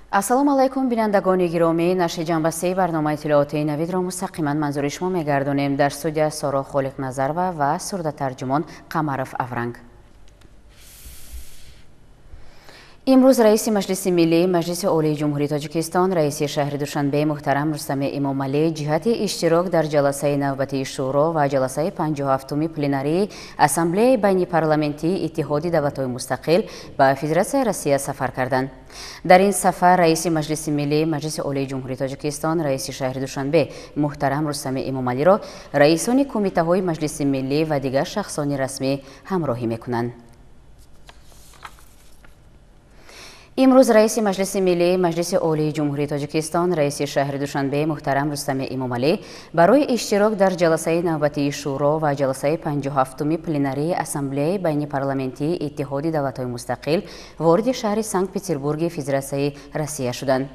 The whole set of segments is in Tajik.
Ассалому алайкум, бинандагони гиромӣ. Нашри ҷанбастаи барномаи иттилоотии Навидро мустақиман манзури шумо мегардонем. Дар студия Соро Холиқназарова ва сурдатарҷумон Қамаров Авранг. Имрӯз раиси Маҷлиси Миллӣ, Маҷлиси Олии Ҷумҳурии Тоҷикистон, раиси шаҳри Душанбе муҳтарам Рустами Эмомалӣ ҷиҳати иштирок дар ҷаласаи навбатии Шӯро ва ҷаласаи 57-уми пленарии Ассамблеяи байнипарламентии Иттиҳоди давлатҳои мустақил ба Федератсияи Россия сафар карданд. Дар ин сафар раиси Маҷлиси Миллӣ, Маҷлиси Олии Ҷумҳурии Тоҷикистон, раиси шаҳри Душанбе муҳтарам Рустами Эмомалиро раисони кумитаҳои Маҷлиси Миллӣ ва дигар шахсони расмӣ ҳамроҳӣ мекунанд. Имрӯз раиси Маҷлиси Миллӣ, Маҷлиси Олии Ҷумҳурии Тоҷикистон, раиси шаҳри Душанбе муҳтарам Рустами Эмомалӣ барои иштирок дар ҷаласаи навбатии Шӯро ва ҷаласаи 57-уми пленарии Ассамблеяи байнипарламентии Иттиҳоди давлатҳои мустақил вориди шаҳри Санкт-Петербурги Федератсияи Россия шуданд.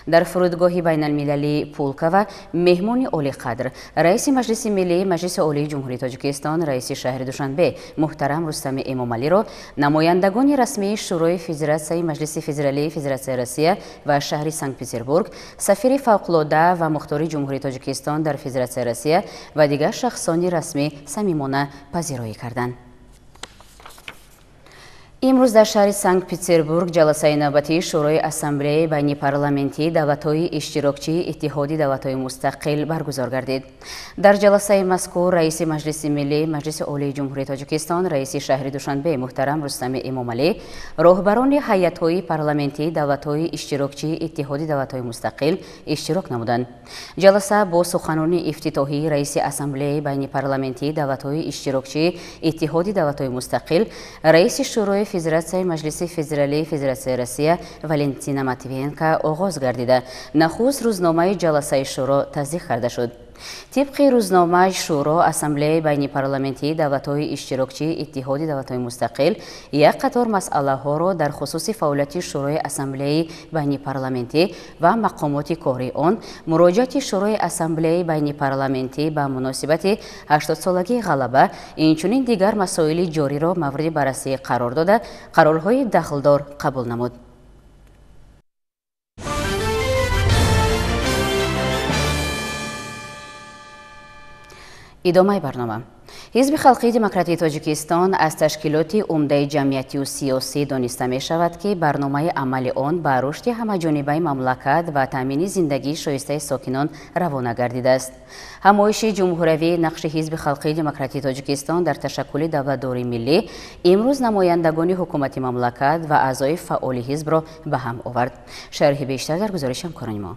Дар фурудгоҳи байналмилалии Пулкова меҳмони олиқадр, раиси Маҷлиси Миллӣ, Маҷлиси Олии Ҷумҳурии Тоҷикистон, раиси шаҳри Душанбе муҳтарам Рустами Эмомалиро намояндагони расмии Шӯрои Федератсияи Маҷлиси Федералии Федератсияи Россия ва шаҳри Санкт-Петербург, сафири фавқулода ва мухтори Ҷумҳурии Тоҷикистон дар Федератсияи Россия ва дигар шахсони расмӣ самимона пазироӣ карданд. Имрӯз дар шаҳри Санкт-Петербург ҷаласаи навбатии Шӯрои Ассамблеяи байнипарламентии давлатҳои иштирокчии Иттиҳоди давлатҳои мустақил баргузор гардид. Дар ҷаласаи мазкур раиси Маҷлиси Миллӣ, Маҷлиси Олии Ҷумҳурии Тоҷикистон, раиси шаҳри Душанбе муҳтарам Рустами Эмомалӣ, роҳбарони ҳайатҳои парламентии давлатҳои иштирокчии Иттиҳоди давлатҳои мустақил иштирок намуданд. Ҷаласа бо суханони ифтитоҳии раиси Ассамблеяи байнипарламентии давлатҳои иштирокчии Иттиҳоди давлатҳои мустақил, раиси Шӯрои Федератсияи Маҷлиси Федералии Федератсияи Россия Валентина Матвиенко оғоз гардида, нахуст рӯзномаи ҷаласаи Шӯро тасдиқ карда шуд. Тибқи рӯзномаи Шӯро, Ассамблеяи байнипарламентии давлатҳои иштирокчии Иттиҳоди давлатҳои мустақил як қатор масъалаҳоро дар хусуси фаъолияти Шӯрои Ассамблеяи байнипарламентӣ ва мақомоти кории он, муроҷиати Шӯрои Ассамблеяи байнипарламентӣ ба муносибати 80-солагии ғалаба, инчунин дигар масоили ҷориро мавриди баррасӣ қарор дода, қарорҳои дахлдор қабул намуд. Идомаи барнома. Ҳизби Халқии Демократии Тоҷикистон аз ташкилоти умдаи ҷамъиятию сиёсӣ дониста мешавад, ки барномаи амали он ба рушди ҳамаҷонибаи мамлакат ва таъмини зиндагии шоистаи сокинон равона гардидааст. Ҳамоиши ҷумҳуриявии нақши Ҳизби Халқии Демократии Тоҷикистон дар ташаккули давлатдории миллӣ имрӯз намояндагони ҳукумати мамлакат ва аъзои фаъоли ҳизбро ба ҳам овард. Шарҳи бештар дар гузориши ҳамкорони мо.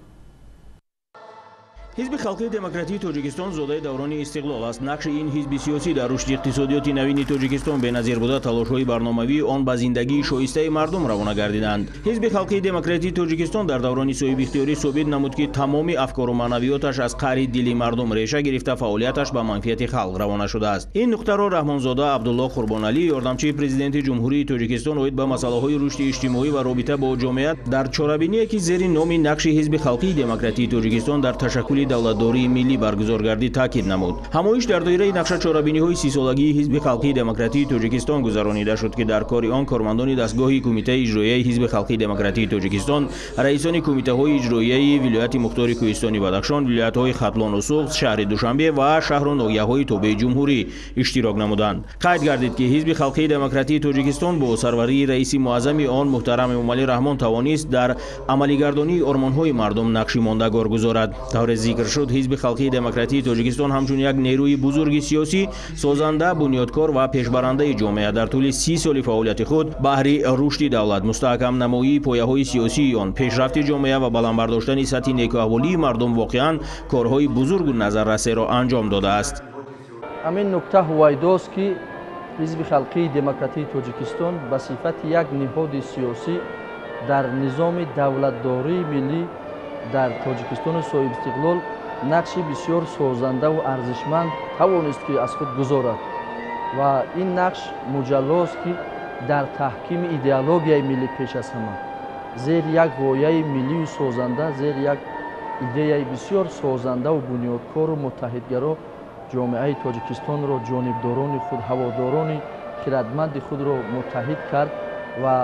Ҳизби Халқии Демократии Тоҷикистон зодаи даврони истиқлол аст. Нақши ин ҳизби сиёсӣ дар рушди иқтисодиёти навини Тоҷикистон беназир буда, талошҳои барномавии он ба зиндагии шоистаи мардум равона гардиданд. Ҳизби Халқии Демократии Тоҷикистон дар даврони соҳибихтиёрӣ собит намуд, ки тамоми афкору маънавиёташ аз қаъри дили мардум реша гирифта, фаъолияташ ба манфиати халқ равона шудааст. Ин нуқтаро Раҳмонзода Абдулло Қурбоналӣ, ёрдамчии президенти Ҷумҳурии Тоҷикистон оид ба масъалаҳои рушди иҷтимоӣ ва робита бо ҷомеа дар чорабиние, ки зери номи нақши Ҳизби Халқии Демократии Тоҷикистон дар ташаккули давлатдории миллӣ баргузор гардид, таъкид намуд. Ҳамоиш дар доираи нақша чорабиниҳои 30-солагии Ҳизби Халқии Демократии Тоҷикистон гузаронида шуд, ки дар кори он кормандони дастгоҳи Кумитаи иҷроияи Ҳизби Халқии Демократии Тоҷикистон, раисони кумитаҳои иҷроияи вилояти мухтори Кӯҳистони Бадахшон, вилоятҳои Хатлону Суғд, шаҳри Душанбе ва шаҳру ноҳияҳои тобеи ҷумҳурӣ иштирок намуданд. Қайд гардид, ки Ҳизби Халқии Демократии Тоҷикистон бо сарварии раиси муаззами он муҳтарам Эмомалӣ Раҳмон тавонист дар амалигардонии ормонҳои мардум нақши мондагор гузорад. Тавре зикр шуд, Ҳизби Халқии Демократии Тоҷикистон ҳамчун як нерӯи бузурги сиёсӣ, созанда, бунёдкор ва пешбарандаи ҷомеа дар тӯли 30 соли фаъолияти худ баҳри рушди давлат, мустаҳкамнамоии пояҳои сиёсии он, пешрафти ҷомеа ва баланд бардоштани сатҳи некуаҳволии мардум воқеан корҳои бузургу назаррасеро анҷом додааст. Ҳамин нукта ҳувайдост, ки Ҳизби Халқии Демократии Тоҷикистон ба сифати як ниҳоди сиёсӣ дар низоми давлатдории миллӣ дар Тоҷикистони соҳибистиқлол нақши бисёр созандаву арзишманд тавонист, ки аз худ гузорад ва ин нақш муҷаллост, ки дар таҳкими идеологияи миллӣ пеш аз ҳама зери як ғояи миллию созанда, зери як идеяи бисёр созандаву бунёдкору муттаҳидгаро ҷомеаи Тоҷикистонро, ҷонибдорони худ, ҳаводорони хирадманди худро муттаҳид кард ва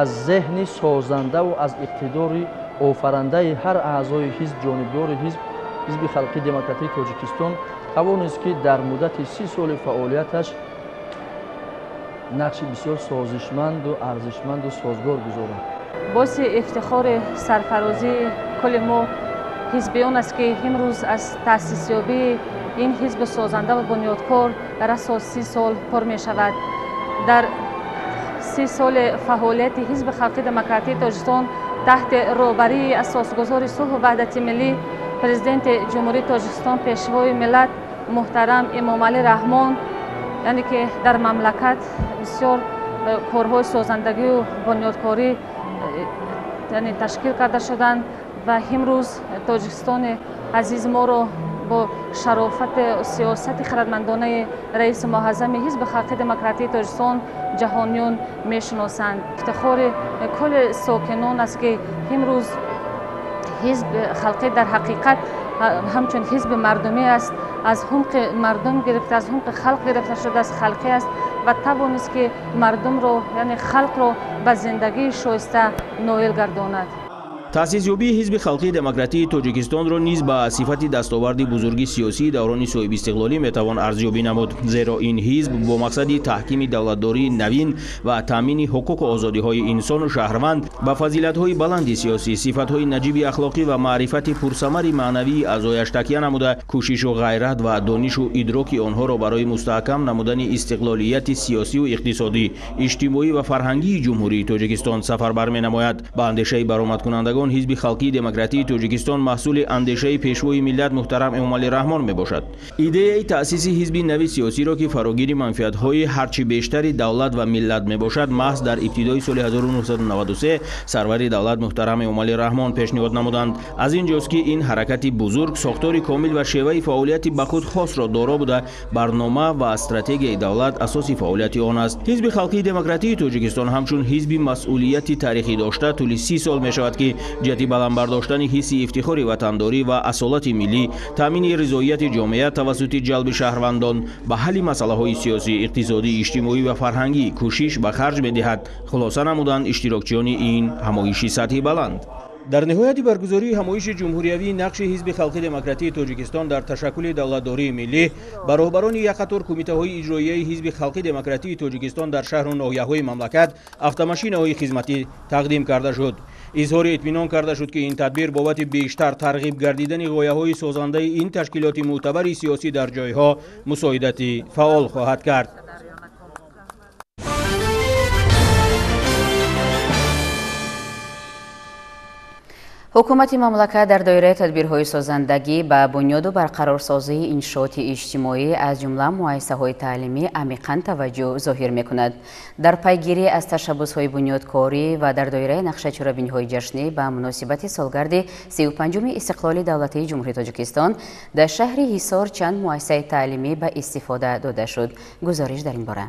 аз зеҳни созандаву аз иқтидори Офарандаи ҳар аъзои ҳизб, ҷонибдори ҳизб, Ҳизби Халқии Демократии Тоҷикистон тавонист, ки дар муддати 30 соли фаъолияташ нақши бисёр созишманду арзишманду созгор гузорад. Боиси ифтихори сарфарозии кулли мо ҳизбиён аст, ки имрӯз аз таъсисёбии ин ҳизби созанда ва бунёдкор расо 30 сол пур мешавад. Дар 30 соли фаъолияти Ҳизби Халқии Демократии Тоҷикистон таҳти роҳбарии асосгузори сулҳу ваҳдати миллӣ, Президенти Ҷумҳурии Тоҷикистон, Пешвои миллат муҳтарам Эмомалӣ Раҳмон, яъне ки дар мамлакат бисёр корҳои созандагию бунёдкорӣ яъне ташкил карда шуданд ва имрӯз Тоҷикистони азизи моро бо шарофати сиёсати хирадмандонаи раиси муаззами Ҳизби Халқии Демократии Тоҷикистон ҷаҳониён мешиносанд. Ифтихори кулли сокинон аст, ки имрӯз ҳизби халқӣ дар ҳақиқат ҳамчун ҳизби мардумӣ аст, аз ҳумқи мардум гирифта, аз ҳумқи халқ гирифта шудааст, халқӣ аст ва тавонист, ки мардумро, яъне халқро ба зиндагии шоиста ноил гардонад. Таъсисёбии Ҳизби Халқии Демократии Тоҷикистонро низ ба сифати дастоварди бузурги сиёсии даврони соҳибистиқлолӣ метавон арзёбӣ намуд, зеро ин ҳизб бо мақсади таҳкими давлатдории навин ва таъмини ҳуқуқу озодиҳои инсону шаҳрванд ба фазилатҳои баланди сиёсӣ, сифатҳои наҷиби ахлоқӣ ва маърифати пурсамари маънавии аъзояш такя намуда, кӯшишу ғайрат ва донишу идроки онҳоро барои мустаҳкам намудани истиқлолияти сиёсию иқтисодӣ, иҷтимоӣ ва фарҳангии Ҷумҳурии Тоҷикистон сафарбар менамояд. Ба андешаи баромадкунандагон, Ҳизби Халқии Демократии Тоҷикистон маҳсули андешаи пешвои миллат муҳтарам Эмомалӣ Раҳмон мебошад. Идеяи таъсиси ҳизби нави сиёсиро, ки фарогири манфиатҳои ҳарчи бештари давлат ва миллат мебошад, маҳз дар ибтидои соли 1993 сарвари давлат муҳтарам Эмомалӣ Раҳмон пешниҳод намуданд. Аз ин ҷост, ки ин ҳаракати бузург сохтори комил ва шеваи фаъолияти ба худ хосро доро буда, барнома ва стратегияи давлат асоси фаъолияти он аст. Ҳизби Халқии Демократии Тоҷикистон ҳамчун ҳизби масъулияти таърихӣ дошта тӯли 30 сол мешавад, ки ҷиҳати баланд бардоштани ҳисси ифтихори ватандорӣ ва асолати миллӣ, таъмини ризоияти ҷомеа тавассути ҷалби шаҳрвандон ба ҳалли масъалаҳои сиёсӣ, иқтисодӣ, иҷтимоӣ ва фарҳангӣ кӯшиш ба харҷ медиҳад, хулоса намуданд иштирокчиёни ин ҳамоиши сатҳи баланд. Дар ниҳояти баргузории ҳамоиши ҷумҳуриявии нақши Ҳизби Халқи Демократии Тоҷикистон дар ташаккули давлатдории миллӣ ба роҳбарони як қатор кумитаҳои иҷроияи Ҳизби Халқи Демократии Тоҷикистон дар шаҳру ноҳияҳои мамлакат автомашинаҳои хизматӣ тақдим карда шуд. Изҳори итминон карда шуд, ки ин тадбир бобати бештар тарғиб гардидани ғояҳои созандаи ин ташкилоти мӯътабари сиёсӣ дар ҷойҳо мусоидати фаъол хоҳад кард. Ҳукумати мамлакат дар доираи тадбирҳои созандагӣ ба бунёду барқарорсозии иншооти иҷтимоӣ, аз ҷумла муассисаҳои таълимӣ, амиқан таваҷҷӯҳ зоҳир мекунад. Дар пайгирӣ аз ташаббусҳои бунёдкорӣ ва дар доираи нақшаи чорабиниҳои ҷашнӣ ба муносибати солгарди 35-уми истиқлоли давлатии Ҷумҳурии Тоҷикистон дар шаҳри Ҳисор чанд муассисаи таълимӣ ба истифода дода шуд. Гузориш дар ин бора.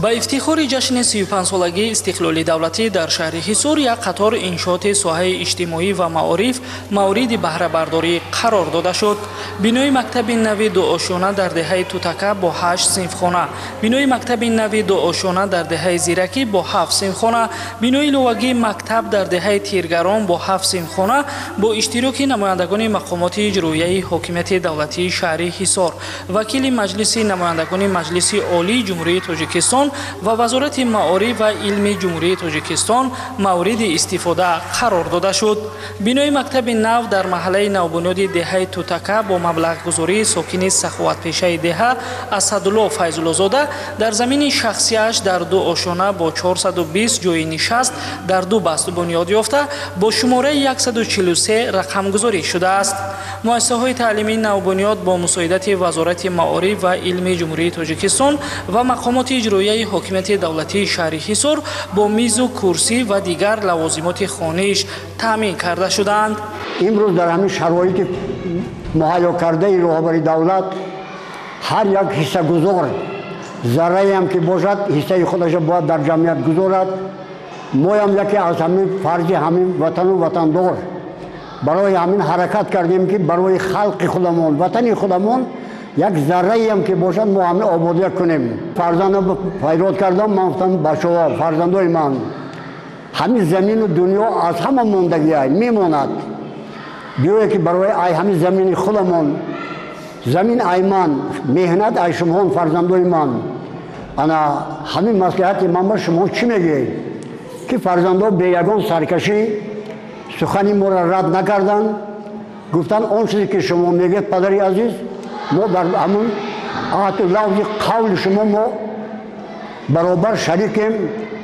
Ба ифтихори ҷашни 35-солагии истиқлоли давлатӣ дар шаҳри Ҳисор як қатор иншооти соҳаи иҷтимоӣ ва маориф мавриди баҳрабардорӣ қарор дода шуд. Бинои мактаби нави дуошёна дар деҳаи Тутака бо 8 синфхона, бинои мактаби нави дуошёна дар деҳаи Зиракӣ бо 7 синфхона, бинои иловагии мактаб дар деҳаи Тиргарон бо 7 синфхона бо иштироки намояндагони мақомоти иҷроияи ҳокимияти давлатии шаҳри Ҳисор, вакили Маҷлиси намояндагони Маҷлиси Олии Ҷумҳурии Тоҷикистон ва Вазорати маориф ва илми Ҷумҳурии Тоҷикистон мавриди истифода қарор дода шуд. Бинои мактаби нав дар маҳаллаи навбунёди деҳаи Тутака бо маблағгузории сокини саховатпешаи деҳа Асадулло Файзуллозода дар замини шахсияш дар ду ошёна бо 420 ҷойи нишаст дар ду баст бунёд ёфта бо шумораи 143 рақамгузорӣ шудааст. Муассисаҳои таълимии навбунёд бо мусоидати Вазорати маориф ва илми Ҷумҳурии Тоҷикистон ва мақомоти иҷроияи ҳокимияти давлатии шаҳри Ҳисор бо мизу курсӣ ва дигар лавозимоти хониш таъмин карда шудаанд. Имрӯз дар ҳамин шароити муҳайё кардаи роҳбари давлат ҳар як ҳиссагузор, зарраеам ки бошад, ҳиссаи худашро бояд дар ҷамъият гузорад. Моям яке аз ҳамин фарзи ҳамин ватану ватандор барои ҳамин ҳаракат кардем, ки барои халқи худамон, ватани худамон як зарраеам ки бошад, мо ҳамин ободия кунем. Фарзандам файрод кардам, ман гуфтам: бачаҳо, фарзандои ман, Ҳамин замину дунё аз ҳама мондагиай мемонад. Биёе ки барои ай ҳамин замини худамон, замин ай ман, меҳнат ай шумоҳон, фарзандои ман. Ана ҳамин маслиҳати ман ба шумо чӣ мегӯед? Ки фарзандо бе ягон саркашӣ сухани моро рад накарданд. Гуфтанд он чизе ки шумо мегӯед, падари азиз, мо дар ҳамун аҳду лавзи қавли шумо мо баробар шарикем.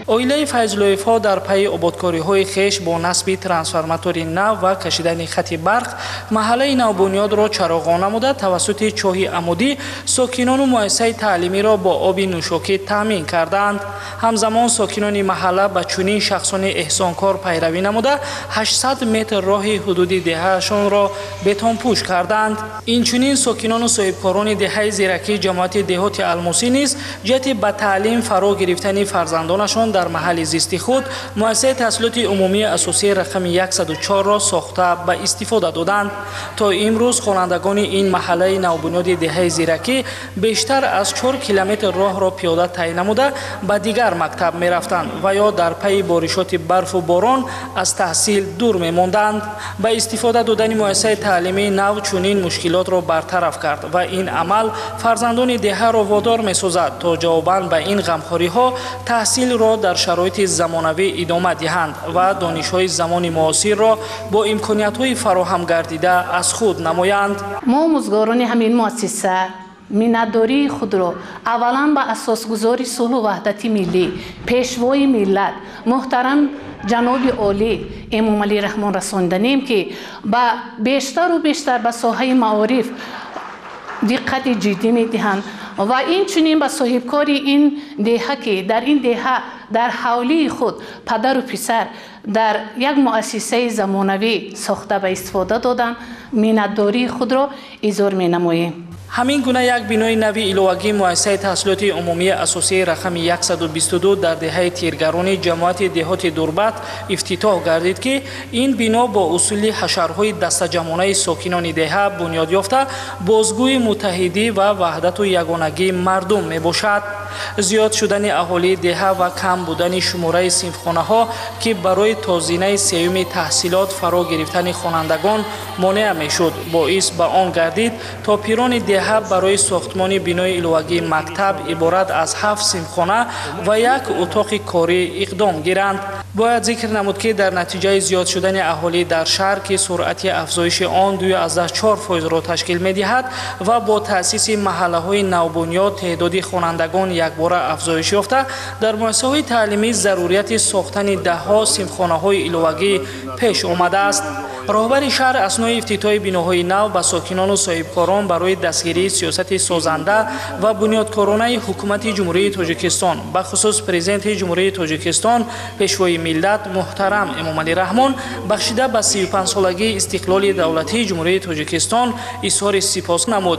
Оилаи Файзуллоевҳо дар пайи ободкориҳои хеш бо насби трансформатори нав ва кашидани хати барқ маҳаллаи навбунёдро чароғон намуда, тавассути чоҳи амудӣ сокинону муассисаи таълимиро бо оби нӯшокӣ таъмин кардаанд. Ҳамзамон сокинони маҳалла ба чунин шахсони эҳсонкор пайравӣ намуда, 800 метр роҳи ҳудуди деҳаашонро бетонпӯш кардаанд. Инчунин сокинону соҳибкорони деҳаи Зиракӣ ҷамоати деҳоти Алмосӣ низ ҷиҳати ба таълим фаро гирифтани фарзандонашон дар маҳалли зисти худ муассисаи таҳсилоти умумии асосии рақами 104-ро сохта ба истифода доданд. То имрӯз хонандагони ин маҳаллаи навбунёди деҳаи Зиракӣ бештар аз 4 километр роҳро пиёда тай намуда ба дигар мактаб мерафтанд ва ё дар пайи боришоти барфу борон аз таҳсил дур мемонданд. Ба истифода додани муассисаи таълимии нав чунин мушкилотро бартараф кард ва ин амал фарзандони деҳаро водор месозад то ҷавобан ба ин ғамхориҳо таҳсилро дар шароити замонавӣ идома диҳанд ва донишҳои замони муосирро бо имкониятҳои фароҳам гардида аз худ намоянд. Мо омӯзгорони ҳамин муассиса миннатдории худро аввалан ба асосгузори сулҳу ваҳдати миллӣ, пешвои миллат муҳтарам ҷаноби олӣ Эмомалӣ Раҳмон расонданем, ки ба бештару бештар ба соҳаи маориф диққати ҷиддӣ медиҳанд ва инчунин ба соҳибкори ин деҳа, ки дар ин деҳа дар ҳавлии худ падару писар дар як муассисаи замонавӣ сохта ба истифода доданд, миннатдории худро изҳор менамоем. Ҳамин гуна як бинои нави иловагии муассисаи таҳсилоти умумии асосии рақами 122 дар деҳаи Тиргарони ҷамоати деҳоти Дурбат ифтитоҳ гардид, ки ин бино бо усули ҳашарҳои дастаҷамонаи сокинони деҳа бунёд ёфта, бозгӯи муттаҳидӣ ва ваҳдату ягонагии мардум мебошад. Зиёд шудани аҳолии деҳа ва кам будани шумораи синфхонаҳо, ки барои то зинаи сеюми таҳсилот фаро гирифтани хонандагон монеа мешуд, боис ба он гардид то пирони деҳа барои сохтмони бинои иловагии мактаб иборат аз 7 синфхона ва як утоқи корӣ иқдом гиранд. Бояд зикр намуд, ки дар натиҷаи зиёд шудани аҳолӣ дар шаҳр, ки суръати афзоиши он 2,4%-ро ташкил медиҳад ва бо таъсиси маҳаллаҳои навбунёд теъдоди хонандагон якбора афзоиш ёфта, дар муассисаҳои таълимӣ зарурияти сохтани даҳҳо синфхонаҳои иловагӣ пеш омадааст. Роҳбари шаҳр аснои ифтитоҳи биноҳои нав ба сокинону соҳибкорон барои дастгирии сиёсати созанда ва бунёдкоронаи ҳукумати Ҷумҳурии Тоҷикистон, бахусус Президенти Ҷумҳурии Тоҷикистон, Пешвои миллат муҳтарам Эмомалӣ Раҳмон, бахшида ба 35-солагии истиқлоли давлатии Ҷумҳурии Тоҷикистон изҳори сипос намуд.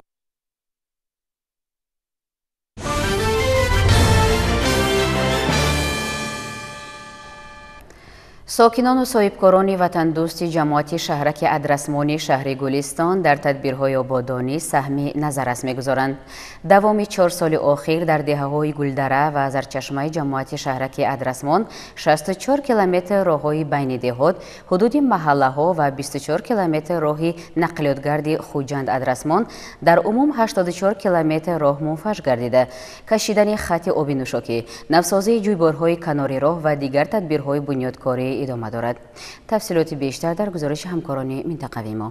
Сокинону соҳибкорони ватандӯсти ҷамоати шаҳраки Адрасмони шаҳри Гулистон дар тадбирҳои ободонӣ саҳми назаррас мегузоранд. Давоми 4 соли охир дар деҳаҳои Гулдара ва Зарчашмаи ҷамоати шаҳраки Адрасмон 64 километр роҳҳои байни деҳот, ҳудуди маҳаллаҳо ва 24 километр роҳи нақлиётгарди Хуҷанд-Адрасмон дар умум 84 километр роҳ мунфаҷ гардида, кашидани хати оби нӯшокӣ, навсозии ҷӯйборҳои канори роҳ ва дигар тадбирҳои бунёдкорӣ идома дорад. Тафсилоти бештар дар гузориши ҳамкорони минтақавии мо.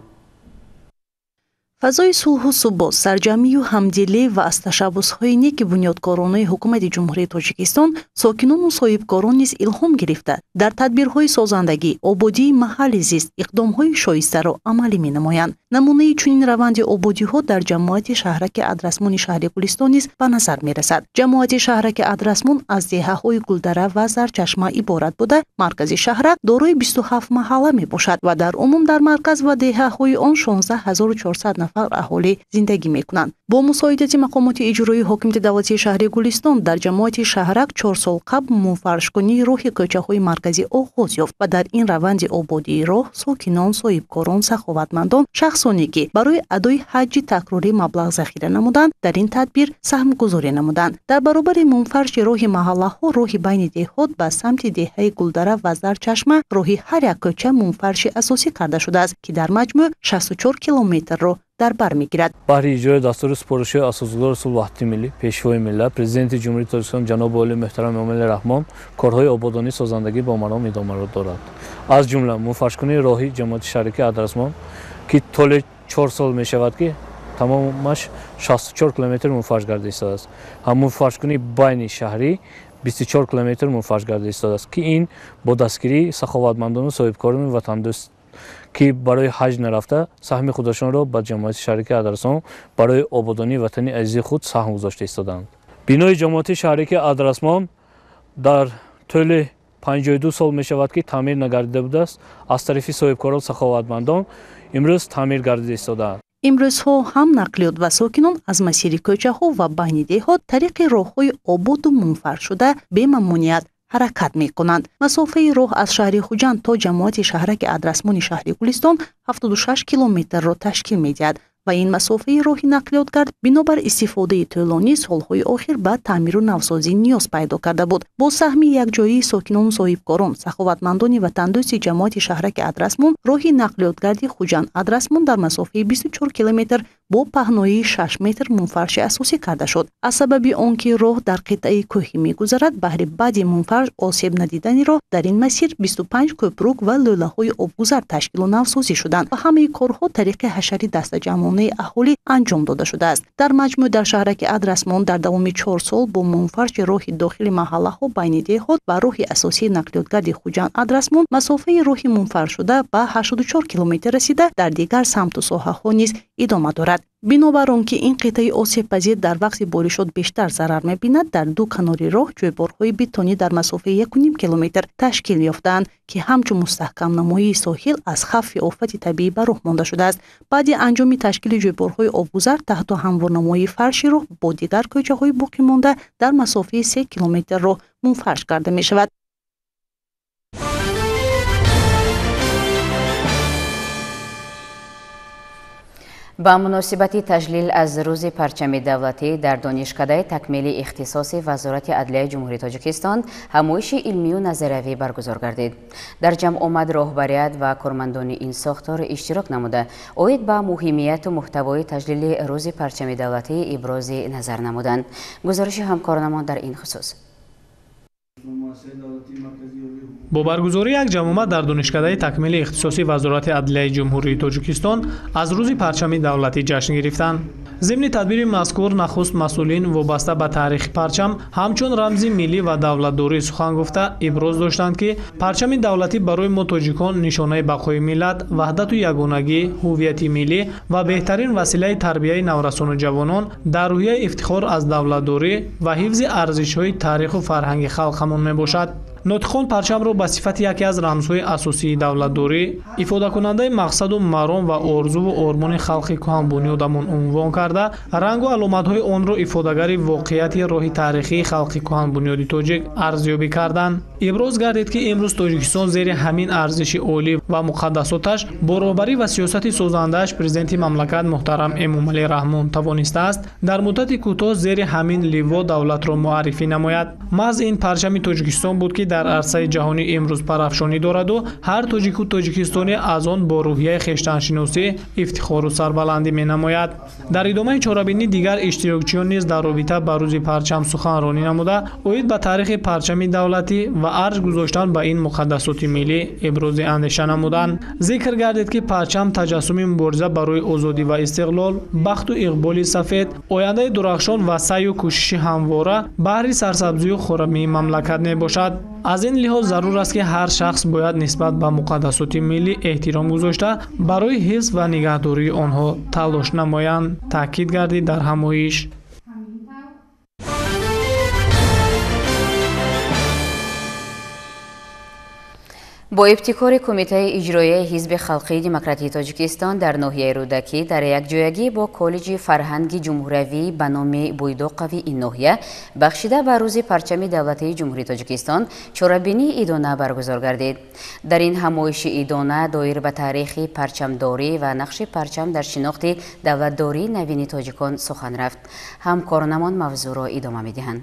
Фазои сулҳу субот, сарҷамъию ҳамдилӣ ва аз ташаббусҳои неки бунёдкоронаи ҳукумати Ҷумҳурии Тоҷикистон сокинону соҳибкорон низ илҳом гирифта, дар тадбирҳои созандагӣ, ободии маҳалли зист иқдомҳои шоистаро амалӣ менамоянд. Намунаи чунин раванди ободиҳо дар ҷамоати шаҳраки Адрасмони шаҳри Гулистон низ ба назар мерасад. Ҷамоати шаҳраки Адрасмон аз деҳаҳои Гулдара ва Зарчашма иборат буда, маркази шаҳрак дорои 27 маҳалла мебошад ва дар умум дар марказ ва деҳаҳои он 16400 нафар нафар аҳолӣ зиндагӣ мекунанд. Бо мусоидати мақомоти иҷроии ҳокимияти давлатии шаҳри Гулистон дар ҷамоати шаҳрак 4 сол қабл мунфаршкунии роҳи кӯчаҳои марказӣ оғоз ёфт ва дар ин раванди ободии роҳ сокинон, соҳибкорон, саховатмандон, шахсоне ки барои адои ҳаҷҷи такрорӣ маблағ захира намуданд, дар ин тадбир саҳмгузорӣ намуданд. Дар баробари мунфарши роҳи маҳаллаҳо, роҳи байни деҳот ба самти деҳаи Гулдара ва Зарчашма роҳи ҳар як кӯча мунфарши асосӣ карда шудааст, ки дар маҷмӯъ 64 километрро дар бар мегирад. Баҳри иҷрои дастури супоришҳои асосгузори сулҳу ваҳдати миллӣ, пешвои миллат, президенти Ҷумҳурии Тоҷикистон ҷаноби олӣ муҳтарам Эмомалӣ Раҳмон корҳои ободонӣ созандагӣ бо маром идома дорад. Аз ҷумла мунфаршкунии роҳи ҷамоати шаҳракии Адрасмон, ки толи 4 сол мешавад, ки тамомаш 64 километр мунфарш гардида истодааст. Ҳам мунфаршкунии байни шаҳрӣ 24 километр мунфарш гардида истодааст, ки ин бо дастгирии саховатмандону соҳибкорони ватандӯст, ки барои ҳаҷ нарафта саҳми худашонро ба ҷамоати шаҳракии Адрасмон барои ободонии ватани азизи худ саҳм гузошта истодаанд. Бинои ҷамоати шаҳракии Адрасмон дар тӯли 52 сол мешавад, ки таъмир нагардида будааст, аз тарафи соҳибкорон саховатмандон имрӯз таъмир гардида истодаанд. Имрӯзҳо ҳам нақлиёт ва сокинон аз масири кӯчаҳо ва байни деҳот тариқи роҳҳои ободу мунфаршуда бемамоният ҳаракат мекунанд. Масофаи роҳ аз шаҳри Хуҷанд то ҷамоати шаҳраки Адрасмони шаҳри Гулистон 76 километрро ташкил медиҳад ва ин масофаи роҳи нақлиётгард бинобар истифодаи тӯлонӣ солҳои охир ба таъмиру навсозӣ ниёз пайдо карда буд. Бо саҳми якҷоии сокинону соҳибкорон, саховатмандони ватандӯсти ҷамоати шаҳраки Адрасмон роҳи нақлиётгарди Хуҷанд Адрасмон дар масофаи 24 километр бо паҳноии 6 метр мунфарши асосӣ карда шуд. Аз сабаби он ки роҳ дар қитъаи кӯҳӣ мегузарад, баҳри баъди мунфарш осеб надидани роҳ дар ин масир 25 кӯпрук ва лӯлаҳои обгузар ташкилу навсозӣ шуданд ва ҳамаи корҳо тариқи ҳашари дастаҷамъонаи аҳолӣ анҷом дода шудааст. Дар маҷмӯъ дар шаҳраки Адрасмон дар давоми 4 сол бо мунфарши роҳи дохили маҳаллаҳо байни деҳот ва роҳи асосии нақлиётгарди Хуҷанд Адрасмон масофаи роҳи мунфаршуда ба 84 километр расида, дар дигар самту соҳаҳо низ идома дорад. Бинобар он ки ин қитъаи осебпазир дар вақти боришот бештар зарар мебинад, дар ду канори роҳ ҷӯйборҳои бетонӣ дар масофаи 1,5 километр ташкил ёфтаанд, ки ҳамчун мустаҳкамнамоии соҳил аз хавфи офати табиӣ ба роҳ монда шудааст. Баъди анҷоми ташкили ҷӯйборҳои обгузар таҳту ҳамворнамоии фарши роҳ бо дигар кӯчаҳои боқимонда дар масофаи 3 километр роҳ мунфарш карда мешавад. Ба муносибати таҷлил аз рӯзи парчами давлатӣ дар донишкадаи такмили ихтисоси Вазорати адлияи Ҷумҳурии Тоҷикистон ҳамоиши илмию назариявӣ баргузор гардид. Дар ҷамъомад роҳбарият ва кормандони ин сохтор иштирок намуда, оид ба муҳимияту муҳтавои таҷлили рӯзи парчами давлатӣ ибрози назар намуданд. Гузориши ҳамкоронамон дар ин хусус. Бо баргузории як ҷамъомад дар донишкадаи такмили ихтисоси Вазорати адлияи Ҷумҳурии Тоҷикистон аз рӯзи парчами давлатӣ ҷашн гирифтанд. Зимни тадбири мазкур нахуст масъулин вобаста ба таърихи парчам ҳамчун рамзи миллӣ ва давлатдорӣ сухан гуфта иброз доштанд, ки парчами давлатӣ барои мо тоҷикон нишонаи бақои миллат, ваҳдату ягонагӣ, ҳуввияти миллӣ ва беҳтарин василаи тарбияи наврасону ҷавонон дар рӯҳияи ифтихор аз давлатдорӣ ва ҳифзи арзишҳои таъриху фарҳанги халқамон мебошад. Нотиқон парчамро ба сифати яке аз рамзҳои асосии давлатдорӣ, ифодакунандаи мақсаду маром ва орзуву ормони халқи кӯҳанбунёдамон унвон карда, рангу аломатҳои онро ифодагари воқеияти роҳи таърихии халқи кӯҳанбунёди тоҷик арзёбӣ карданд. Иброз гардид, ки имрӯз Тоҷикистон зери ҳамин арзиши олӣ ва муқаддасоташ бо роҳбарӣ ва сиёсати созандааш президенти мамлакат муҳтарам Эмомалӣ Раҳмон тавонистааст дар муддати кӯтоҳ зери ҳамин ливо давлатро муаррифӣ намояд. Маҳз ин парчами Тоҷикистон буд, ки дар арсаи ҷаҳонӣ имрӯз парафшонӣ дораду ҳар тоҷику тоҷикистонӣ аз он бо рӯҳияи хештаншиносӣ, ифтихору сарбаландӣ менамояд. Дар идомаи чорабинӣ дигар иштирокчиён низ дар робита ба рӯзи парчам суханронӣ намуда, оид ба таърихи парчами давлатӣ ва арҷ гузоштан ба ин муқаддасоти миллӣ ибрози андеша намуданд. Зикр гардид, ки парчам таҷассуми мубориза барои озодӣ ва истиқлол, бахту иқболи сафед, ояндаи дурахшон ва саъю кӯшиши ҳамвора баҳри сарсабзию хорамии мамлакат мебошад. Аз ин лиҳоз зарур аст, ки ҳар шахс бояд нисбат ба муқаддасоти миллӣ эҳтиром гузошта, барои ҳифз ва нигаҳдории онҳо талош намоянд, таъкид гардид дар ҳамоиш. Бо ибтикори Кумитаи иҷроияи Ҳизби халқии демократии Тоҷикистон дар ноҳияи Рӯдакӣ дар якҷоягӣ бо Коллеҷи фарҳанги ҷумҳуриявӣ ба номи Буйдоқови ин ноҳия бахшида ба рӯзи парчами давлатии Ҷумҳурии Тоҷикистон чорабинии идона баргузор гардид. Дар ин ҳамоиши идона доир ба таърихи парчамдорӣ ва нақши парчам дар шинохти давлатдории навини тоҷикон сухан рафт. Ҳамкоронамон мавзӯъро идома медиҳанд.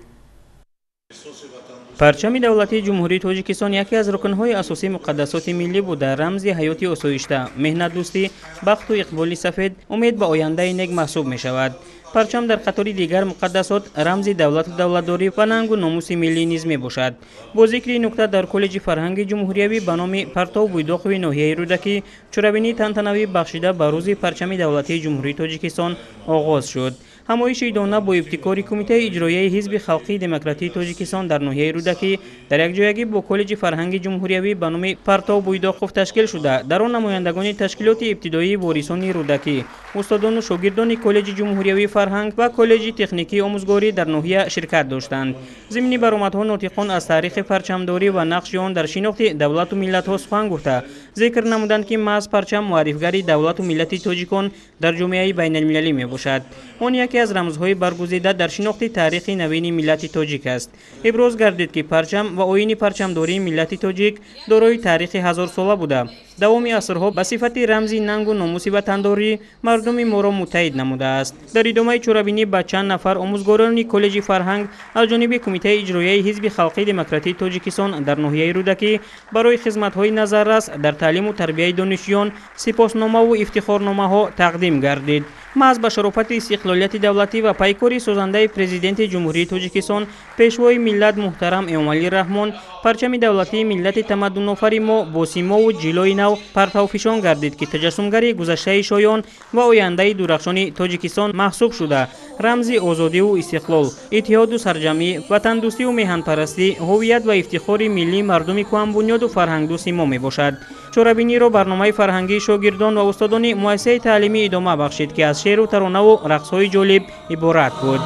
Парчами давлатии Ҷумҳурии Тоҷикистон яке аз рукнҳои асосии муқаддасоти миллӣ буда, рамзи ҳаёти осоишта, меҳнатдӯстӣ, бахту иқболи сафед, умед ба ояндаи нек маҳсуб мешавад. Парчам дар қатори дигар муқаддасот рамзи давлату давлатдорӣ ва нангу номуси миллӣ низ мебошад. Бо зикри нукта дар Коллеҷи фарҳанги ҷумҳуриявӣ ба номи Партов Буйдоқови ноҳияи Рӯдакӣ чорабинии тантанавӣ бахшида ба рӯзи парчами давлатии Ҷумҳурии Тоҷикистон оғоз шуд. Ҳамоиши идона бо ибтикори Кумитаи иҷроияи Ҳизби халқии демократии Тоҷикистон дар ноҳияи Рӯдакӣ дар якҷоягӣ бо Коллеҷи фарҳанги ҷумҳуриявӣ ба номи Партов Буйдоқов ташкил шуда, дар он намояндагони ташкилоти ибтидоии ворисони Рӯдакӣ, устодону шогирдони Коллеҷи ҷумҳуриявии фарҳанг ва Коллеҷи техникии омӯзгорӣ дар ноҳия ширкат доштанд. Зимни баромадҳо нотиқон аз таърихи парчамдорӣ ва нақши он дар шинохти давлату миллатҳо сухан гуфта, зикр намуданд, ки маҳз парчам муаррифгари давлату миллати тоҷикон дар ҷомеаи байналмилалӣ мебошад. Он яке аз рамзҳои баргузида дар шинохти таърихи навини миллати тоҷик аст. Иброз гардид, ки парчам ва оини парчамдории миллати тоҷик дорои таърихи ҳазорсола буда, давоми асрҳо ба сифати рамзи нангу номуси ватандорӣ мардуми моро муттаҳид намудааст. Дар идомаи чорабинӣ ба чанд нафар омӯзгорони Коллеҷи фарҳанг аз ҷониби Кумитаи иҷроияи Ҳизби халқии демократии Тоҷикистон дар ноҳияи Рӯдакӣ барои хизматҳои назаррас дар таълиму тарбияи донишҷӯён сипосномаву ифтихорномаҳо тақдим гардид. Маҳз ба шарофати истиқлолияти давлатӣ ва пайкори созандаи Президенти Ҷумҳурии Тоҷикистон, Пешвои миллат муҳтарам Эмомалӣ Раҳмон, парчами давлатии миллати тамаддунофари мо бо симову ҷилои нав партавфишон гардид, ки таҷассумгари гузаштаи шоён ва ояндаи дурахшони Тоҷикистон маҳсуб шуда, рамзи озодиву истиқлол, иттиҳоду сарҷамъӣ, ватандӯстиву меҳанпарастӣ, ҳувият ва ифтихори миллии мардуми кӯҳанбунёду фарҳангдӯсти мо мебошад. Чорабиниро барномаи фарҳангии шогирдон ва устодони муассисаи таълимӣ идома бахшид, ки аз шеъру таронаву рақсҳои ҷолиб иборат буд.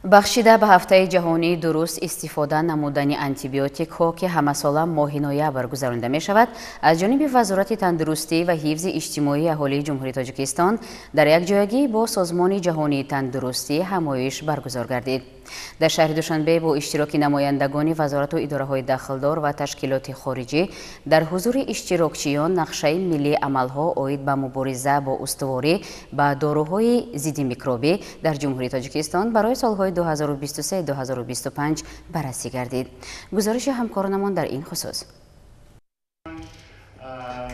Бахшида ба ҳафтаи ҷаҳонии дуруст истифода намудани антибиотикҳо, ки ҳамасола моҳи ноябр гузаронида мешавад, аз ҷониби Вазорати тандурустӣ ва ҳифзи иҷтимоии аҳолии Ҷумҳурии Тоҷикистон дар якҷоягӣ бо Созмони ҷаҳонии тандурустӣ ҳамоиш баргузор гардид. Дар шаҳри Душанбе бо иштироки намояндагони вазорату идораҳои дахлдор ва ташкилоти хориҷӣ дар ҳузури иштирокчиён нақшаи миллии амалҳо оид ба мубориза бо устуворӣ ба доруҳои зидди микробӣ дар Ҷумҳурии Тоҷикистон барои солҳои 2023-2025 баррасӣ гардид. Гузориши ҳамкоронамон дар ин хусус.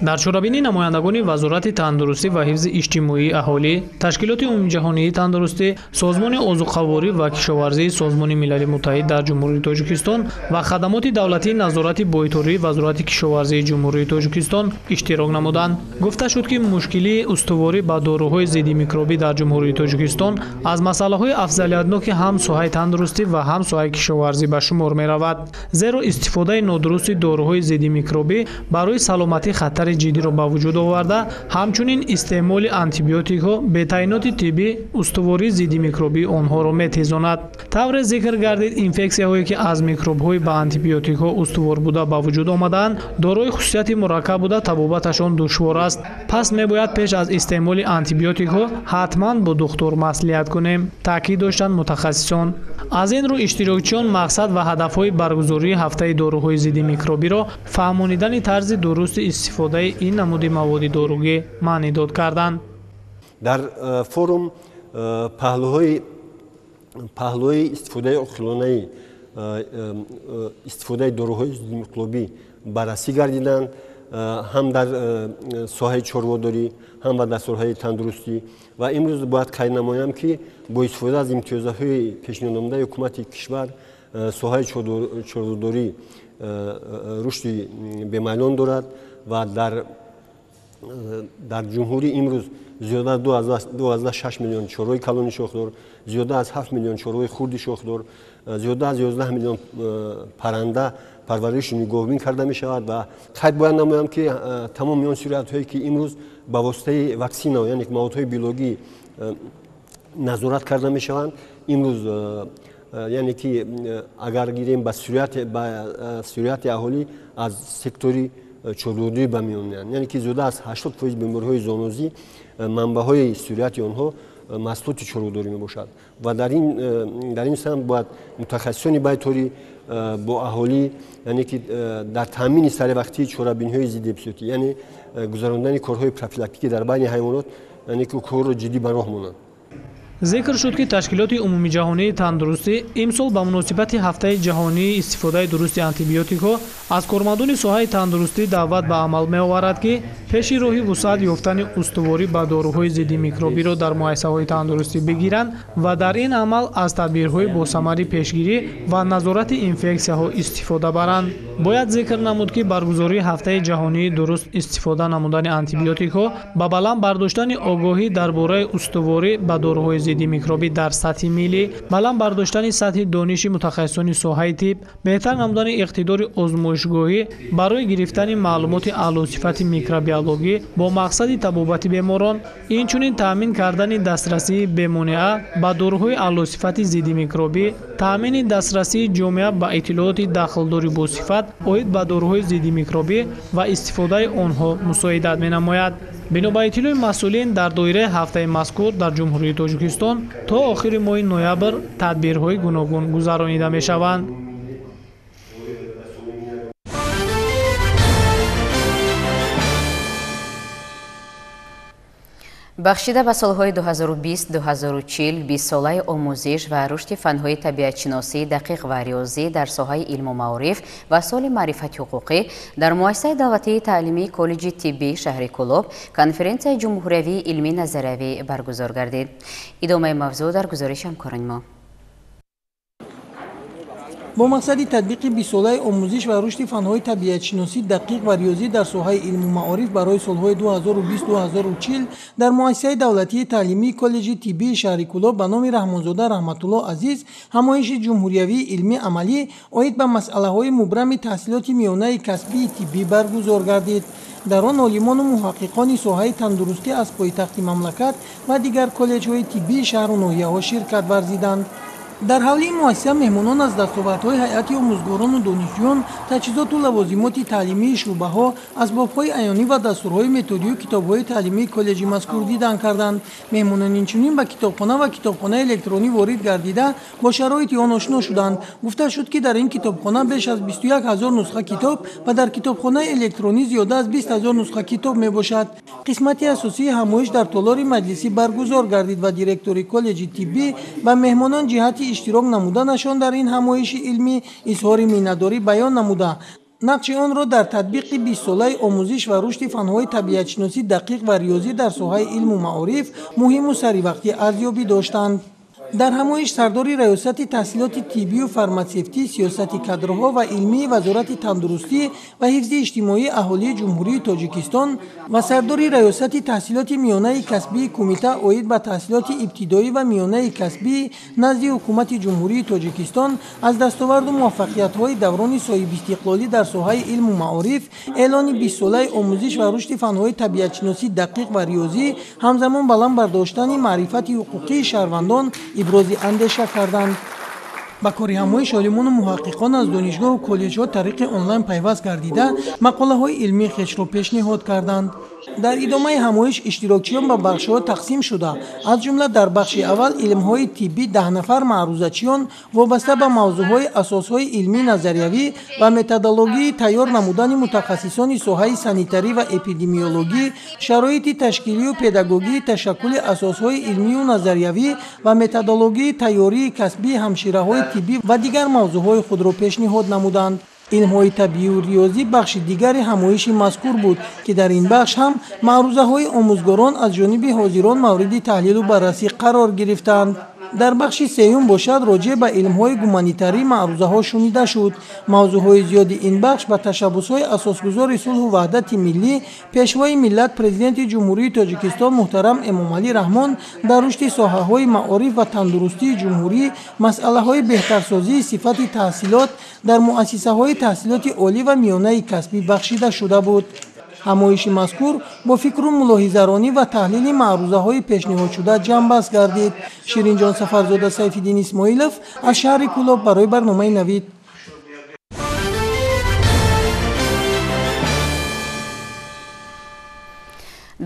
Дар чорабинӣ намояндагони Вазорати тандурустӣ ва ҳифзи иҷтимоии аҳолӣ, Ташкилоти умумиҷаҳонии тандурустӣ, Созмони озуқаворӣ ва кишоварзии Созмони Милали Муттаҳид дар Ҷумҳурии Тоҷикистон ва хадамоти давлатии назорати бойтории Вазорати кишоварзии Ҷумҳурии Тоҷикистон иштирок намуданд. Гуфта шуд, ки мушкилии устуворӣ ба доруҳои зидди микробӣ дар Ҷумҳурии Тоҷикистон аз масъалаҳои афзалиятноки ҳам соҳаи тандурустӣ ва ҳам соҳаи кишоварзӣ ба шумор меравад. Зеро истифодаи нодурусти доруҳои зидди микробӣ барои саломатӣ хатари ҷиддиро ба вуҷуд оварда, ҳамчунин истеъмоли антибиотикҳо бетаъиноти тиббӣ устувории зидди микробии онҳоро метезонад. Тавре зикр гардид, инфексияҳое ки аз микробҳои ба антибиотикҳо устувор буда ба вуҷуд омадаанд, дорои хусусияти мураккаб буда табобаташон душвор аст. Пас мебояд пеш аз истеъмоли антибиотикҳо ҳатман бо духтур маслиҳат кунем, таъкид доштанд мутахассисон. Аз ин рӯ иштирокчиён мақсад ва ҳадафҳои баргузории ҳафтаи доруҳои зидди микробиро фаҳмонидани тарзи дурусти истифодаи ин намуди маводи доругӣ маънидод карданд. Дар форум паҳлӯи истифодаи оқилонаи истифодаи доруҳои зидди микробӣ баррасӣ гардиданд, ҳам дар соҳаи чорводорӣ, ҳам дар соҳаи тандурустӣ. Ва имрӯз бояд қайд намоям, ки бо истифода аз имтиёзҳои пешниҳоднамудаи ҳукумати кишвар соҳаи чорводорӣ рушди бемайлон дорад ва дар ҷумҳурӣ имрӯз зиёда аз 2,6 миллион чорвои калони шохдор, зиёда аз 7 миллион чорвои хурди шохдор, зиёда аз 11 миллион парранда парваришу нигоҳбин карда мешавад ва қайд бояд намоям, ки тамоми он сироятҳое, ки имрӯз ба воситаи ваксина, яъне маводҳои биологӣ назорат карда мешаванд, имрӯз, яъне ки агар гирем ба сирояти аҳолӣ аз сектори чорводорӣ ба миён меоянд, яъне ки зиёда аз 80% бемориҳои зоонозӣ манбаъҳои сирояти онҳо маҳсулоти чорводорӣ мебошад ва дар ин самт бояд мутахассисони байторӣ бо аҳолӣ, яъне ки дар таъмини саривақтии чорабиниҳои зидди эпизоотӣ, яъне гузарондани корҳои профилактикӣ дар байни ҳайвонот, яъне ки корро ҷиддӣ ба роҳ монанд. Зикр шуд, ки Ташкилоти умумиҷаҳонии тандурустӣ имсол ба муносибати ҳафтаи ҷаҳонии истифодаи дурусти антибиотикҳо аз кормандони соҳаи тандурустӣ даъват ба амал меоварад, ки пеши роҳи вусъат ёфтани устуворӣ ба доруҳои зидди микробиро дар муассисаҳои тандурустӣ бигиранд ва дар ин амал аз тадбирҳои босамари пешгирӣ ва назорати инфексияҳо истифода баранд. Бояд зикр намуд, ки баргузории ҳафтаи ҷаҳонии дуруст истифода намудани антибиотикҳо ба баланд бардоштани огоҳӣ дар бораи устуворӣ ба доруҳои зидди микробӣ дар сатҳи миллӣ, баланд бардоштани сатҳи дониши мутахассисони соҳаи тиб, беҳтар намудани иқтидори озмоишгоҳӣ барои гирифтани маълумоти аълосифати микробиологӣ бо мақсади табобати беморон, инчунин таъмин кардани дастрасии бемонеа ба доруҳои аълосифати зидди микробӣ, таъмини дастрасии ҷомеа ба иттилооти дахлдори босифат оид ба доруҳои зидди микробӣ ва истифодаи онҳо мусоидат менамояд. Бино ба иттилои масъулин, дар доираи ҳафтаи мазкур дар Ҷумҳурии Тоҷикистон то охири моҳи ноябр тадбирҳои гуногун гузаронида мешаванд. Бахшида ба солҳои 2020-2040 бистсолаи омӯзиш ва рушди фанҳои табиатшиносӣ, дақиқ ва риёзӣ дар соҳаи илму маориф ва соли маърифати ҳуқуқӣ дар муассисаи давлатии таълимии коллеҷи тиббии шаҳри Кӯлоб конференсияи ҷумҳуриявии илмӣ назариявӣ баргузор гардид. Идомаи мавзӯъ дар гузориши ҳамкорони мо. Бо мақсади татбиқи бистсолаи омӯзиш ва рушди фанҳои табиатшиносӣ, дақиқ ва риёзӣ дар соҳаи илму маориф барои солҳои 2020-2040 дар муассисаи давлатии таълимии коллеҷи тиббии шаҳри Кӯлоб ба номи Раҳмонзода Раҳматулло Азиз ҳамоиши ҷумҳуриявии илмӣ амалӣ оид ба масъалаҳои мубрами таҳсилоти миёнаи касбии тиббӣ баргузор гардид. Дар он олимону муҳаққиқони соҳаи тандурустӣ аз пойтахти мамлакат ва дигар коллеҷҳои тиббии шаҳру ноҳияҳо ширкат варзиданд. Дар ҳавлии муассиса меҳмонон аз дастовардҳои ҳайати омӯзгорону донишҷӯён, таҷҳизоту лавозимоти таълимии шӯъбаҳо, асбобҳои аёнӣ ва дастурҳои методию китобҳои таълимии коллеҷи мазкур дидан карданд. Меҳмонон инчунин ба китобхона ва китобхонаи электронӣ ворид гардида бо шароити он ошно шуданд. Гуфта шуд, ки дар ин китобхона беш аз 21 ҳазор нусха китоб ва дар китобхонаи электронӣ зиёда аз 20 ҳазор нусха китоб мебошад. Қисмати асосии ҳамоиш дар толори маҷлисӣ баргузор гардид ва директори коллеҷи тиббӣ ба меҳмонон ҷиҳати иштирок намуданашон дар ин ҳамоиши илмӣ изҳори миннатдорӣ баён намуда, нақши онро дар татбиқи бистсолаи омӯзиш ва рушди фанҳои табиатшиносӣ, дақиқ ва риёзӣ дар соҳаи илму маориф муҳиму саривақтӣ арзёбӣ доштанд. Дар ҳамоиш сардори раёсати таҳсилоти тиббию фарматсевтӣ, сиёсати кадрҳо ва илмии Вазорати тандурустӣ ва ҳифзи иҷтимоии аҳолии Ҷумҳурии Тоҷикистон ва сардори раёсати таҳсилоти миёнаи касбии кумита оид ба таҳсилоти ибтидоӣ ва миёнаи касбӣ назди Ҳукумати Ҷумҳурии Тоҷикистон аз дастоварду муваффақиятҳои даврони соҳибистиқлолӣ дар соҳаи илму маориф, эълони бистсолаи омӯзиш ва рушди фанҳои табиатшиносӣ, дақиқ ва риёзӣ, ҳамзамон баланд бардоштани маърифати ҳуқуқии шаҳрвандон ибрози андеша карданд. Ба кори ҳамоиш олимону муҳаққиқон аз донишгоҳу коллеҷҳо тариқи онлайн пайваст гардида мақолаҳои илмии хешро пешниҳод карданд. Дар идомаи ҳамоиш иштирокчиён ба бахшҳо тақсим шуда, аз ҷумла дар бахши аввал илмҳои тиббӣ 10 нафар маърузачиён вобаста ба мавзӯъҳои асосҳои илмӣ назариявӣ ва методологии тайёр намудани мутахассисони соҳаи санитарӣ ва эпидемиологӣ, шароити ташкилию педагогии ташаккули асосҳои илмию назариявӣ ва методологии тайёрии касбии ҳамшираҳои тиббӣ ва дигар мавзӯъҳои худро пешниҳод намуданд. Илмҳои табиию риёзӣ бахши дигари ҳамоиши мазкур буд, ки дар ин бахш ҳам маърузаҳои омӯзгорон аз ҷониби ҳозирон мавриди таҳлилу баррасӣ қарор гирифтанд. Дар бахши сеюм бошад роҷеъ ба илмҳои гуманитарӣ маърузаҳо шунида шуд. Мавзӯъҳои зиёди ин бахш ба ташаббусҳои асосгузори сулҳу ваҳдати миллӣ, пешвои миллат, президенти Ҷумҳурии Тоҷикистон муҳтарам Эмомалӣ Раҳмон дар рушди соҳаҳои маориф ва тандурустии ҷумҳурӣ, масъалаҳои беҳтарсозии сифати таҳсилот дар муассисаҳои таҳсилоти олӣ ва миёнаи касбӣ бахшида шуда буд. Ҳамоиши мазкур бо фикру мулоҳизаронӣ ва таҳлили маърузаҳои пешниҳодшуда ҷамъбаст гардид. Ширинҷон Сафарзода, Сайфиддин Исмоилов аз шаҳри Кӯлоб барои барномаи Навид.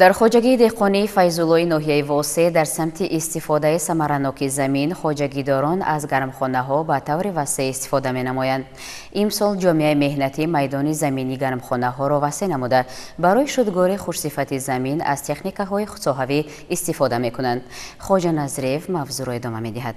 Дар хоҷагии деҳқонии Файзуллои ноҳияи Восеъ дар самти истифодаи самараноки замин хоҷагидорон аз гармхонаҳо ба таври васеъ истифода менамоянд. Имсол ҷомеаи меҳнатӣ майдони заминии гармхонаҳоро васеъ намуда, барои шудгори хушсифати замин аз техникаҳои соҳавӣ истифода мекунанд. Хоҷа Назриев мавзӯъро идома медиҳад.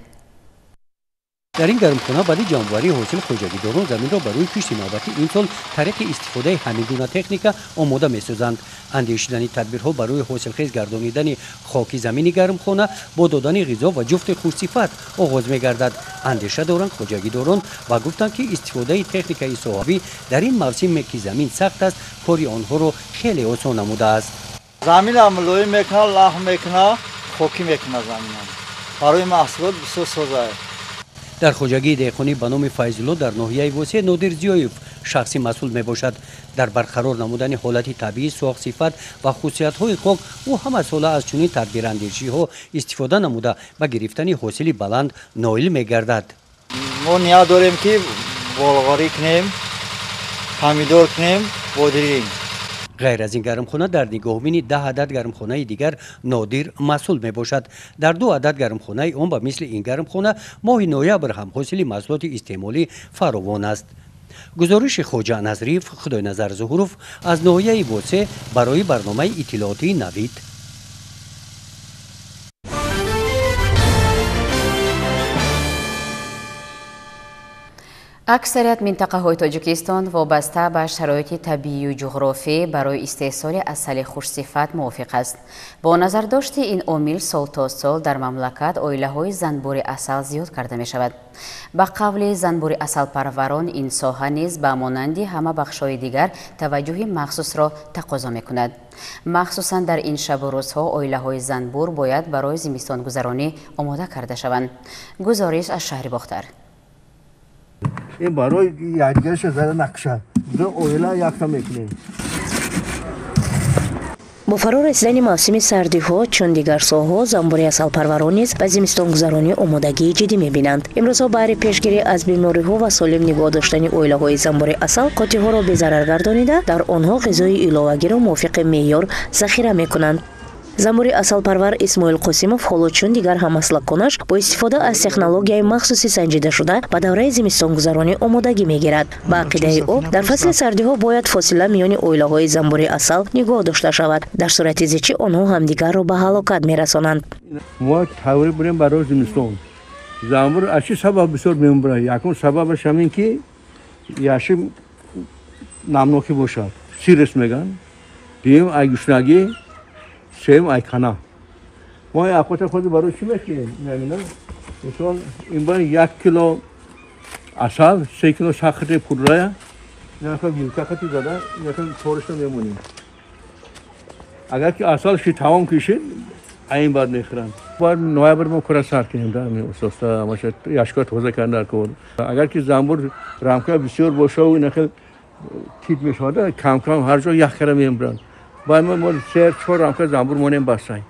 Дар ин гармхона баъди ҷамъоварии ҳосил хоҷагидорон заминро барои кишти навбатӣ имсол тариқи истифодаи ҳамин гуна техника омода месозанд. Андешидани тадбирҳо барои ҳосилхез гардонидани хоки замини гармхона бо додани ғизо ва ҷуфти хушсифат оғоз мегардад. Андеша доранд хоҷагидорон ва гуфтанд, ки истифодаи техникаи соҳавӣ дар ин мавсиме, ки замин сахт аст, кори онҳоро хеле осон намудааст. Заминам лоӣ мекунад, лаҳм мекунад, хокӣ мекунад заминам. Барои маҳсулот бисёр соза. Дар хоҷагии деҳқонӣ ба номи Файзулло дар ноҳияи Восеъ Нодир Зиёев шахси масъул мебошад. Дар барқарор намудани ҳолати табиӣ, сохтсифат ва хусусиятҳои хок ӯ ҳамасола аз чунин тадбирандешиҳо истифода намуда ба гирифтани ҳосили баланд ноил мегардад. Мо ният дорем, ки болғорӣ кунем, помидор кунем, бодиринг. Ғайр аз ин гармхона дар нигоҳубини 10 адад гармхонаи дигар Нодир масъул мебошад. Дар 2 адад гармхонаи он ба мисли ин гармхона моҳи ноябр ҳам ҳосили маҳсулоти истеъмолӣ фаровон аст. Гузориши Хоҷа Назриев, Худойназар Зуҳуров аз ноҳияи Восеъ барои барномаи иттилоотии Навид. Аксарият минтақаҳои Тоҷикистон вобаста ба шароити табиию ҷуғрофӣ барои истеҳсоли асали хушсифат мувофиқ аст. Бо назардошти ин омил сол то сол дар мамлакат оилаҳои занбури асал зиёд карда мешавад. Ба қавли занбури асалпарварон, ин соҳа низ ба монанди ҳама бахшҳои дигар таваҷҷӯҳи махсусро тақозо мекунад. Махсусан дар ин шабу рӯзҳо оилаҳои занбур бояд барои зимистонгузаронӣ омода карда шаванд. Гузориш аз шаҳри Бохтар. Ин барои якдигарша зада нақша ду оила якта мекунем. Бо фаро расидани мавсими сардиҳо, чун дигар солҳо, занбури асалпарварон низ ба зимистонгузаронӣ омодагии ҷиддӣ мебинанд. Имрӯзҳо баҳри пешгирӣ аз бемориҳо ва солим нигоҳ доштани оилаҳои занбури асал қотиҳоро безарар гардонида, дар онҳо ғизои иловагиро мувофиқи меъёр захира мекунанд. Занбури асалпарвар Исмоил Қосимов ҳоло чун дигар ҳамаслаконаш бо истифода аз технологияи махсуси санҷидашуда ба давраи зимистонгузаронӣ омодагӣ мегирад. Ба ақидаи ӯ, дар фасли сардиҳо бояд фосила миёни оилаҳои занбури асал нигоҳ дошта шавад. Дар сурати зичӣ онҳо ҳамдигарро ба ҳалокат мерасонанд. Мо таври бурем барои зимистон. Занбур аз чӣ сабаб бисёр мембурад? Якум сабабаш ҳамин ки яши намнокӣ бошад, сирес меган, дуюм ай гушнагӣ, сеюм айкана. Мо ақота худ барои чӣ мекунем? Намина. Мисол, ин бар 1 кило асал, 3 кило сахри пуррая, яка вилка хати зада, яка торишта мемонем. Агар ки асал ши тамом кишид, айн бад мехӯранд. Бояд ноябр мо кора сар кунем, да, асоста ҳамаша яшка тоза кардан дар кор. Агар ки занбур рамка бисёр боша ва инахел тит мешавад, кам кам ҳар ҷо ях кара мембуранд. Бояд мо 3-4 рамка занбур монем бастай.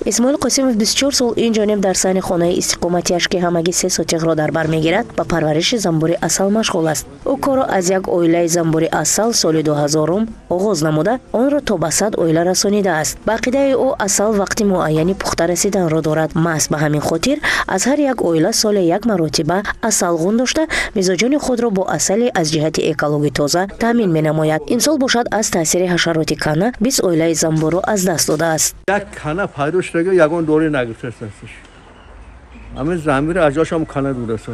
Исмоил Қосимов 24 сол ин ҷониб дар саҳни хонаи истиқоматиаш, ки ҳамагӣ 3 сотиқро дар бар мегирад, ба парвариши занбури асал машғул аст. Ӯ корро аз як оилаи занбури асал соли 2000 оғоз намуда, онро то ба 100 оила расонидааст. Ба ақидаи ӯ, асал вақти муайяни пухта расиданро дорад. Маҳз ба ҳамин хотир аз ҳар як оила соле як маротиба асалғун дошта, мизоҷони худро бо асале аз ҷиҳати экологӣ тоза таъмин менамояд. Имсол бошад аз таъсири ҳашароти кана 20 оилаи занбурро аз даст додааст. Як кана пайдо шуда, ягон дори нагирифтааст дасташ. Ҳамин замира аз ҷош ҳам кана дурааст.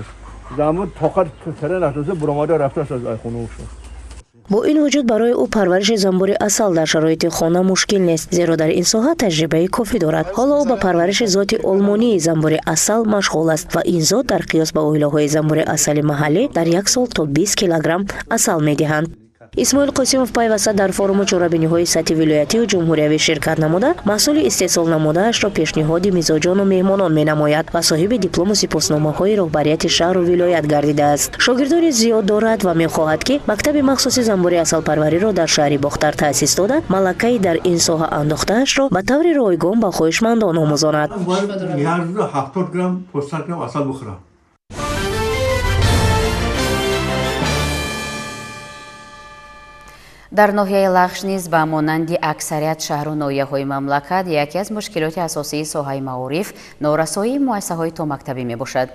Замир тоқат кара рафтааст, буромада рафтааст аз айхонааш. Бо ин вуҷуд барои ӯ парвариши занбури асал дар шароити хона мушкил нест, зеро дар ин соҳа таҷрибаи кофӣ дорад. Ҳоло ӯ ба парвариши зоти олмонии занбури асал машғул аст ва ин зот дар қиёс ба оилаҳои занбури асали маҳаллӣ дар як сол то 20 килограмм асал медиҳанд. Исмоил Қосимов пайваста дар форуму чорабиниҳои сатҳи вилоятию ҷумҳуриявӣ ширкат намуда, маҳсули истеҳсол намудаашро пешниҳоди мизоҷону меҳмонон менамояд ва соҳиби диплому сипосномаҳои роҳбарияти шаҳру вилоят гардидааст. Шогирдони зиёд дорад ва мехоҳад, ки мактаби махсуси занбури асалпарвариро дар шаҳри Бохтар таъсис дода, малакаи дар ин соҳа андохтаашро ба таври ройгон ба хоҳишмандон омӯзонад. 70 грамм 500 грамм асал бихӯрам. Дар ноҳияи Лахш низ ба монанди аксарият шаҳру ноҳияҳои мамлакат яке аз мушкилоти асосии соҳаи маориф норасоии муассисаҳои томактабӣ мебошад.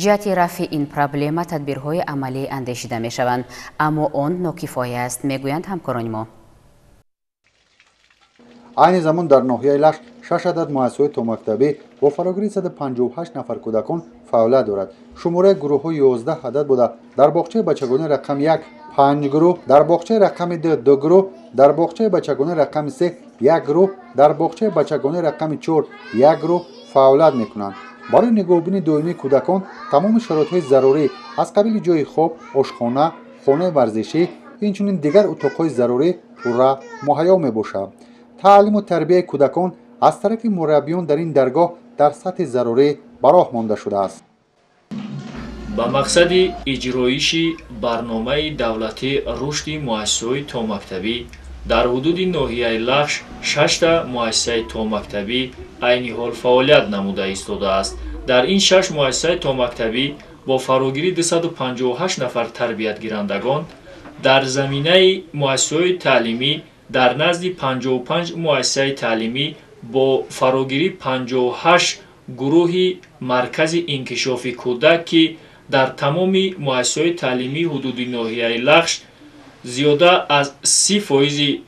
Ҷиҳати рафъи ин проблема тадбирҳои амалӣ андешида мешаванд, аммо он нокифоя аст, мегӯянд ҳамкорони мо. Айни замон дар ноҳияи Лахш 6 адад муассисаҳои томактабӣ бо фарогирии 158 нафар кӯдакон фаъолият дорад. Шумораи гурӯҳҳо 11 адад буда, дар боғчаи бачагонаи рақами 1 5 гурӯҳ, дар боғчаи рақами 2 2 гурӯҳ, дар боғчаи бачагонаи рақами 3 1 гурӯҳ, дар боғчаи бачагонаи рақами 4 1 гурӯҳ фаъолият мекунанд. Барои нигоҳубини доимии кӯдакон тамоми шароитҳои зарурӣ аз қабили ҷойи хоб, ошхона, хонаи варзишӣ, инчунин дигар утоқҳои зарурӣ пурра муҳайё мебошад. Таълиму тарбияи кӯдакон аз тарафи мураббиён дар ин даргоҳ дар сатҳи зарурӣ ба роҳ монда шудааст. Ба мақсади иҷроиши барномаи давлатии рушди муассисаҳои томактабӣ дар ҳудуди ноҳияи Лахш 6 муассисаи томактабӣ айни ҳол фаъолият намуда истодааст. Дар ин 6 муассисаи томактабӣ бо фарогирии 258 нафар тарбиятгирандагон дар заминаи муассисаҳои таълимӣ дар назди 55 муассисаи таълимӣ бо фарогирии 58 гурӯҳи маркази инкишофи кӯдак, ки дар тамоми муассисаҳои таълимии ҳудуди ноҳияи Лахш зиёда аз 30%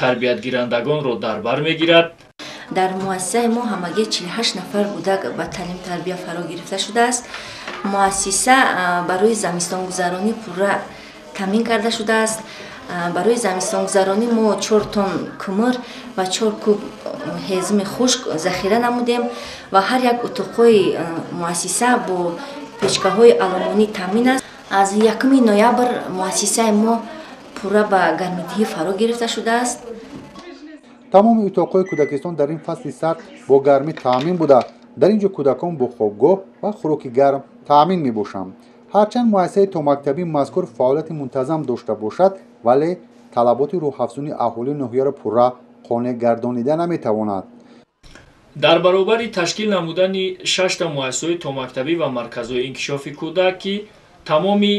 тарбиятгирандагонро дар бар мегирад. Дар муассисаи мо ҳамагӣ 48 нафар кӯдак ба таълим тарбия фаро гирифта шудааст. Муассиса барои замистонгузаронӣ пурра таъмин карда шудааст. Барои замистонгузаронӣ мо 4 тонн кумр ва 4 куб ҳезуми хушк захира намудем ва ҳар як утоқҳои муассиса бо печкаҳои алюминӣ таъмин аст. Аз 1 ноябр муассисаи мо пурра ба гармидиҳӣ фаро гирифта шудааст. Тамоми утоқҳои кӯдакистон дар ин фасли сард бо гармӣ таъмин буда, дар ин ҷо кӯдакон бо хобгоҳ ва хӯроки гарм таъмин мебошанд. Ҳарчанд муассисаи томактабии мазкур фаъолияти мунтазам дошта бошад, вале талаботи рӯҳафзуни аҳолии ноҳияро пурра қонеъ гардонида наметавонад. Дар баробари ташкил намудани 6 муассисаҳои томактабӣ ва марказҳои инкишофи кӯдак, ки тамоми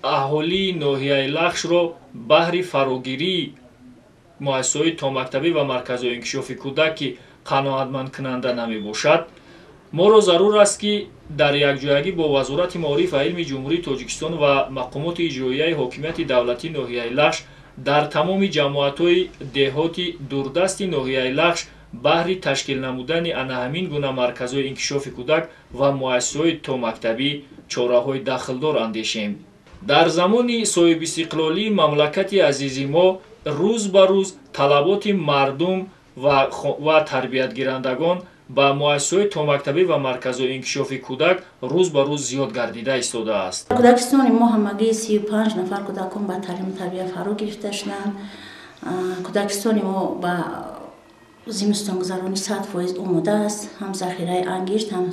аҳолии ноҳияи Лахшро баҳри фарогирии муассисаҳои томактабӣ ва марказҳои инкишофи кӯдак, ки қаноатмандкунанда намебошад, моро зарур аст, ки дар якҷоягӣ бо Вазорати маориф ва илми Ҷумҳурии Тоҷикистон ва мақомоти иҷроияи ҳокимияти давлатии ноҳияи Лахш дар тамоми ҷамоатҳои деҳоти дурдасти ноҳияи Лахш баҳри ташкил намудани ана ҳамин гуна марказҳои инкишофи кӯдак ва муассисаҳои томактабӣ чораҳои дахлдор андешем. Дар замони соҳибистиқлолии мамлакати азизи мо рӯз ба рӯз талаботи мардум ва тарбиятгирандагон ба муассисаҳои томактабӣ ва марказҳои инкишофи кӯдак рӯз ба рӯз зиёд гардида истодааст. Кӯдакистони мо ҳамагӣ 35 нафар кӯдакон ба таълиму тарбия фаро гирифта шуданд. Кӯдакистони мо ба зимистонгузаронӣ 100% омода аст. Ҳам захираи ангишт, ҳам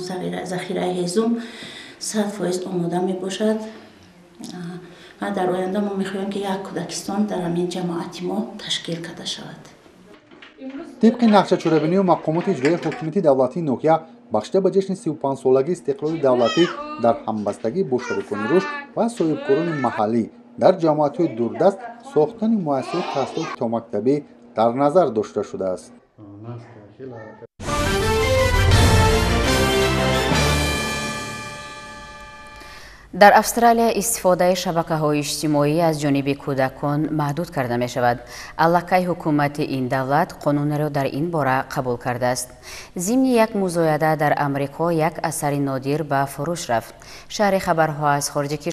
захираи ҳезум 100% омода мебошад. Ва дар оянда мо мехоҳем, ки як кӯдакистон дар ҳамин ҷамоати мо ташкил карда шавад. Тибқи нақшачорабинию мақомоти иҷроияи ҳокимияти давлатии ноҳия бахшида ба ҷашни 35-солагии истиқлоли давлатӣ дар ҳамбастагӣ бо шарикони рушд ва соҳибкорони маҳаллӣ дар ҷамоатҳои дурдаст сохтани муассисаҳои таҳсилоти томактабӣ дар назар дошта шудааст. Дар Австралия истифодаи шабакаҳои иҷтимоӣ аз ҷониби кӯдакон маҳдуд карда мешавад. Аллакай ҳукумати ин давлат қонунеро дар ин бора қабул кардааст. Зимни як музояда дар Амрико як асари нодир ба фурӯш рафт. Шаҳри хабарҳо аз хориҷи кишвар.